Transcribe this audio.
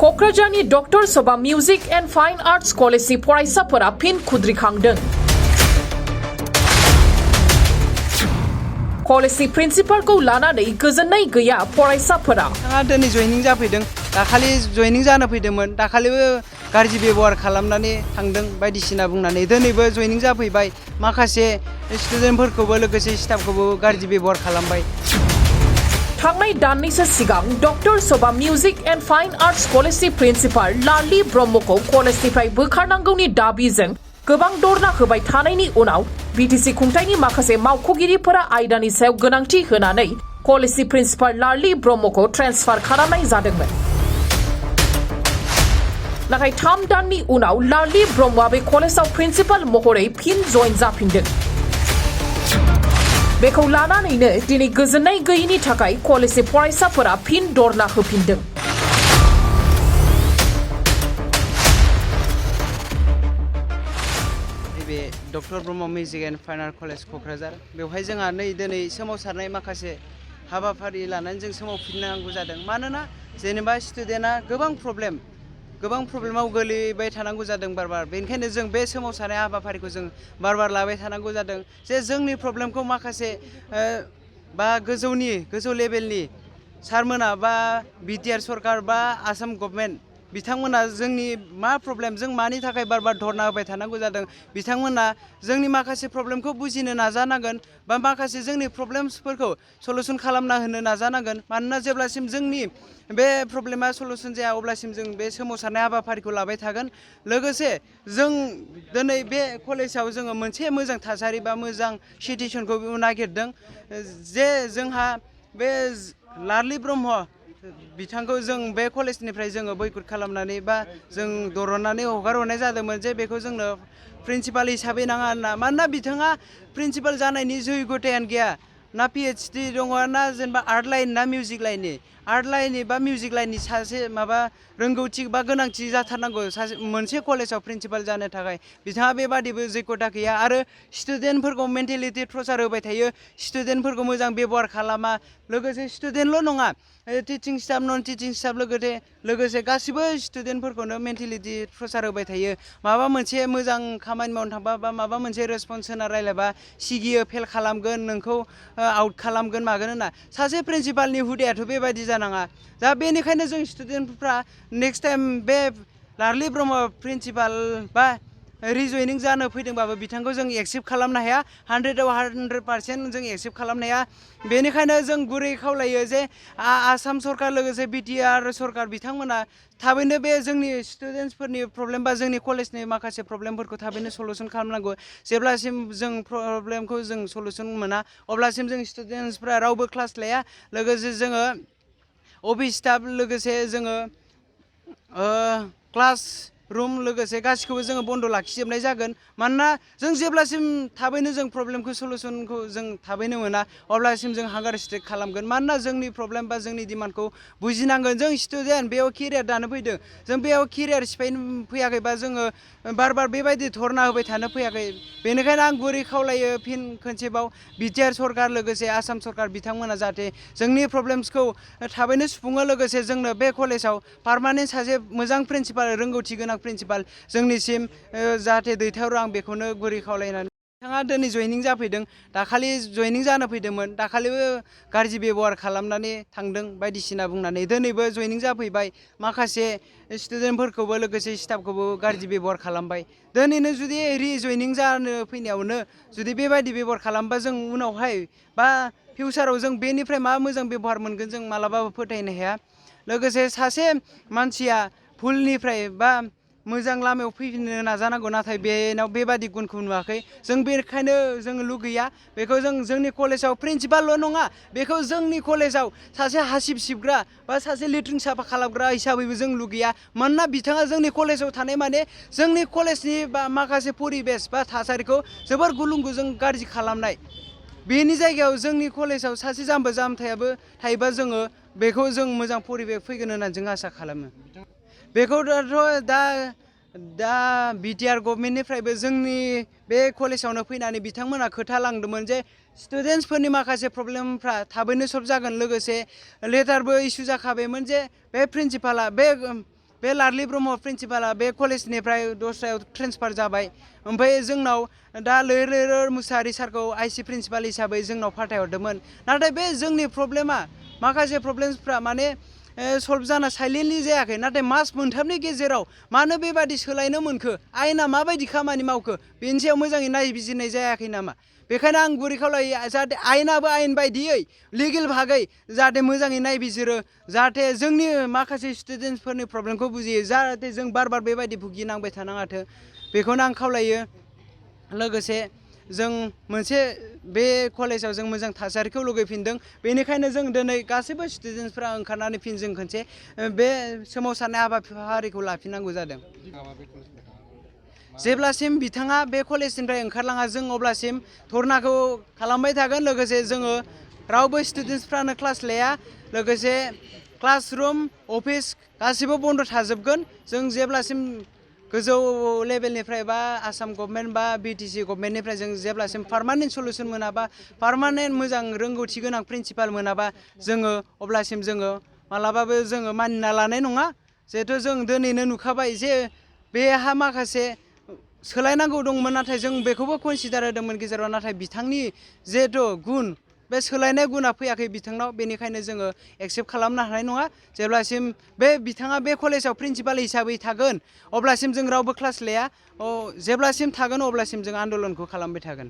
क'क्राझारनि doctor Sabha music and fine arts कलेजनि फरायसाफोरा फिन खुद्रिखांदों। कलेजनि प्रिन्सिपालखौ लानानै गोजोननाय गैया फरायसाफोरा। दिनै जयनिं जाफैदों, दाखालि जयनिं जानो फैदोंमोन, दाखालिबो गाज्रि बेबहार खालामनानै थांदों बायदिसिना बुंनानै, दिनैबो जयनिं जाफैबाय, माखासे स्टुडेन्टफोरखौबो लोगोसे स्टाफखौबो गाज्रि बेबहार खालामबाय। थांनाय दाननैसो सिगां doctor Sabha music and fine arts कलेजनि प्रिन्सिपाल लारलि ब्रह्मखौ कलेजनिफ्राय बोखारनांगौनि दाबिजों गोबां धरना होबाय थानायनि उनाव बिटिसि खुंथायनि माखासे मावख'गिरिफोरा आयदानि सायाव गोनांथि होनानै कलेजनि प्रिन्सिपाल लारलि ब्रह्मखौ ट्रेन्सफार खालामनाय जादोंमोन। नाथाय 3 दाननि उनाव लारलि ब्रह्मआ बे कलेजाव प्रिन्सिपाल महरै फिन जइन जाफिनदों। बेखौ लानानैनो दिनै गोजोननाय गैयैनि थाखाय कलेजनि फरायसाफोरा फिन धरना होफिनदों। नैबे doctor Brahma music and fine art college Kokrajhar, बेवहाय जोंहा दिनै सोमावसारनाय माखासे हाबाफारि लानानै जों सोमावफिननांगौ जादों। मानोना जेनेबा स्टुडेन्टआ गोबां प्रब्लेमाव गोलैबाय थानांगौ जादों बार। बेनिखायनो जों बे सोमावसारनाय हाबाफारिखौ जों बार लाबाय थानांगौ जादों जे जोंनि प्रब्लेमखौ माखासे बा गोजौ लेभेलनि सारमोना बा बिटिआर सरकार बा आसाम गभर्नमेन्ट बिथांमोना जोंनि मा प्रब्लेम, जों मानि थाखाय बार धरना होबाय थानांगौ जादों, बिथांमोना जोंनि माखासे प्रब्लेमखौ बुजिनो नाजानांगोन बा माखासे जोंनि प्रब्लेम्सफोरखौ सल्युसन खालामना होनो नाजानांगोन। मानोना जेब्लासिम जोंनि बे प्रब्लेमा सल्युसन जाया अब्लासिम जों बे सोमावसारनाय हाबाफारिखौ लाबाय थागोन। लोगोसे जों दिनै बे कलेजाव जोङो मोनसे मोजां थासारि बा मोजां सिटुएसनखौ नागिरदों जे जोंहा बे लारलि ब्रह्म बिथांखौ जों बे कलेजनिफ्राय जोङो बैकट खालामनानै बा जों दरननानै हगारहरनाय जादोंमोन जे बेखौ जोंनो प्रिन्सिपाल हिसाबै नाङा होनना। मानोना बिथाङा प्रिन्सिपाल जानायनि जयगथायानो गैया, ना पिएचडि दङ, ना जेनेबा आर्ट लाइन ना मिउजिक लाइननि। आर्ट लाइननि बा मिउजिक लाइननि सासे माबा रोंगौथि बा गोनांथि जाथारनांगौ सासे मोनसे कलेजाव प्रिन्सिपाल जानो थाखाय। बिथाङा बेबादिबो जयगथा गैया आरो स्टुडेन्टफोरखौ मेन्टेलिटि टर्चार होबाय थायो, स्टुडेन्टफोरखौ मोजां बेबहार खालामा। लोगोसे स्टुडेन्टल' नङा, टिचिं स्टाफ नन टिचिं स्टाफ लोगोसे गासिबो स्टुडेन्टफोरखौनो मेन्टेलिटि टर्चार होबाय थायो। माबा मोनसे मोजां खामानि मावनो थांबा बा माबा मोनसे रेसपन्स होना रायलायबा सिगियो, फेल खालामगोन, नोंखौ आउट खालामगोन मागोन होनना। सासे प्रिन्सिपालनि हुदायाथ' बेबायदि जानाङा। दा बेनिखायनो जों स्टुडेन्टफ्रा नेक्स्ट टाइम बे लारलि ब्रह्म प्रिन्सिपाल बा रिजयनिं जानो फैदोंबाबो बिथांखौ जों एक्सेप्ट खालामनो हाया, 100% जों एक्सेप्ट खालामनो हाया। बेनिखायनो जों गुरै खावलायो जे आसाम सरकार लोगोसे बिटिआर सरकार बिथांमोना थाबैनो बे जोंनि स्टुडेन्टसफोरनि प्रब्लेम बा जोंनि कलेजनि माखासे प्रब्लेमफोरखौ थाबैनो सल्युसन खालामनांगौ। जेब्लासिम जों प्रब्लेमखौ जों सल्युसन मोना अब्लासिम जों स्टुडेन्टसफ्रा रावबो क्लास लाया। लोगोसे जोङो अफिस स्टाफ लोगोसे जोङो क्लास रुम लोगोसे गासिखौबो जोङो बन्द लाखिजोबनाय जागोन। मानोना जों जेब्लासिम थाबैनो जों प्रब्लेमखौ सल्युसनखौ जों थाबैनो मोना अब्लासिम जों हांगार स्ट्राइक खालामगोन। मानोना जोंनि प्रब्लेम बा जोंनि डिमान्डखौ बुजिनांगोन। जों स्टुडेन्ट बेयाव केरियार दानो फैदों, जों बेयाव केरियार सिफायनो फैयाखै बा जोङो बार बेबायदि धरना होबाय थानो फैयाखै। बेनिखायनो आं गुरै खावलायो फिन खनसेबाव बिटिआर सरकार लोगोसे आसाम सरकार बिथांमोना जाहाथे जोंनि प्रब्लेम्सखौ थाबैनो सुफुङो। लोगोसे जोंनो बे कलेजाव पार्मानेन्ट सासे मोजां प्रिन्सिपाल, रोंगौथि गोनां प्रिन्सिपाल जोंनिसिम जाहाथे दैथायहरो, आं बेखौनो गुरै खावलायनानै। बिथाङा दिनै जयनिं जाफैदों, दाखालि जयनिं जानो फैदोंमोन, दाखालिबो गाज्रि बेबहार खालामनानै थांदों बायदिसिना बुंनानै, दिनैबो जयनिं जाफैबाय, माखासे स्टुडेन्टफोरखौबो लोगोसे स्टाफखौबो गाज्रि बेबहार खालामबाय। दिनैनो जुदि रिजयनिं जानो फैनायावनो जुदि बेबायदि बेबहार खालामबा जों उनावहाय बा फिउचाराव जों बेनिफ्राय मा मोजां बेबहार मोनगोन जों मालाबाबो फोथायनो हाया। लोगोसे सासे मानसिया भुलनिफ्राय बा मोजां लामायाव फैफिननो नाजानांगौ, नाथाय बेनाव बेबादि गुनखौ नुवाखै। जों बेखायनो जों लुगैया बेखौ जोंनि कलेजाव प्रिन्सिपालल' नङा, बेखौ जोंनि कलेजाव सासे हासिब सिबग्रा बा सासे लेट्रिन साफा खालामग्रा हिसाबैबो जों लुगैया। मानोना बिथाङा जोंनि कलेजाव थानाय माने जोंनि कलेजनि बा माखासे परिबेस बा थासारिखौ जोबोर गुलुं गुजुं गाज्रि खालामनाय। बेनि जायगायाव जोंनि कलेजाव सासे जाम्बायाबो थायोबा जोङो बेखौ जों मोजां परिबेस फैगोन होननानै जों आसा खालामो। बेखौथ' दा बिटिआर गभर्नमेन्टनिफ्रायबो जोंनि बे कलेजावनो फैनानै बिथांमोना खोथा लांदोंमोन जे स्टुडेन्टसफोरनि माखासे प्रब्लेमफ्रा थाबैनो सल्भ जागोन। लोगोसे लेटारबो इसु जाखाबायमोन जे बे प्रिन्सिपाला बे लार्लि ब्रह्म प्रिन्सिपाला बे कलेजनिफ्राय दस्रायाव ट्रेन्सफार जाबाय ओमफ्राय जोंनाव दा लैहोर मुसाहारि सारखौ आइसि प्रिन्सिपाल हिसाबै जोंनाव फाथायहरदोंमोन नाथाय बे जोंनि प्रब्लेमा माखासे प्रब्लेमसफ्रा माने सल्भ जाना साइलेन्टलि जायाखै नाथाय मास मोनथामनि गेजेराव मानो बेबादि सोलायनो मोनखो आयेना माबायदि खामानि मावखो बेनि सायाव मोजाङै नायबिजिरनाय जायाखै नामा बेखायनो आं गुरै खावलायो जाहाथे आयेनाबो आयेन बायदियै लिगेल भागै जाहाथे मोजाङै नायबिजिरो जाहाथे जोंनि माखासे स्टुडेन्टसफोरनि प्रब्लेमखौ बुजियो जाहाथे जों बार बेबायदि भुगिनांबाय थानाङाथो बेखौनो आं खावलायो लोगोसे जों मोनसे बे कलेजाव जों मोजां थासारिखौ लुगैफिनदों बेनिखायनो जों दिनै गासैबो स्टुडेन्टसफ्रा ओंखारनानै फिन जों खनसे बे सोमावसारनाय हाबाफारिखौ लाफिननांगौ जादों जेब्लासिम बिथाङा बे कलेजनिफ्राय ओंखारलाङा जों अब्लासिम धरनाखौ खालामबाय थागोन लोगोसे जोङो रावबो स्टुडेन्टसफ्रानो क्लास लाया लोगोसे क्लासरुम अफिस गासिबो बन्द थाजोबगोन जों जेब्लासिम गोजौ लेभेलनिफ्राय बा आसाम गभर्नमेन्ट बा बिटिसि गभर्नमेन्टनिफ्राय जों जेब्लासिम पार्मानेन्ट सल्युसन मोनाबा पार्मानेन्ट मोजां रोंगौथि गोनां प्रिन्सिपाल मोनाबा जोङो अब्लासिम जोङो मालाबाबो जोङो मानिना लानाय नङा जिहेथु जों दिनैनो नुखाबाय जे बेहा माखासे सोलायनांगौ दंमोन नाथाय जों बेखौबो कनसिडार होदोंमोन गेजेराव नाथाय बिथांनि जिहेथु गुन बे सोलायनाय गुना फैयाखै बिथांनाव बेनिखायनो जोङो एक्सेप्ट खालामनो हानाय नङा जेब्लासिम बे बिथाङा बे कलेजाव प्रिन्सिपाल हिसाबै थागोन अब्लासिम जों रावबो क्लास लाया जेब्लासिम थागोन अब्लासिम जों आन्दलनखौ खालामबाय थागोन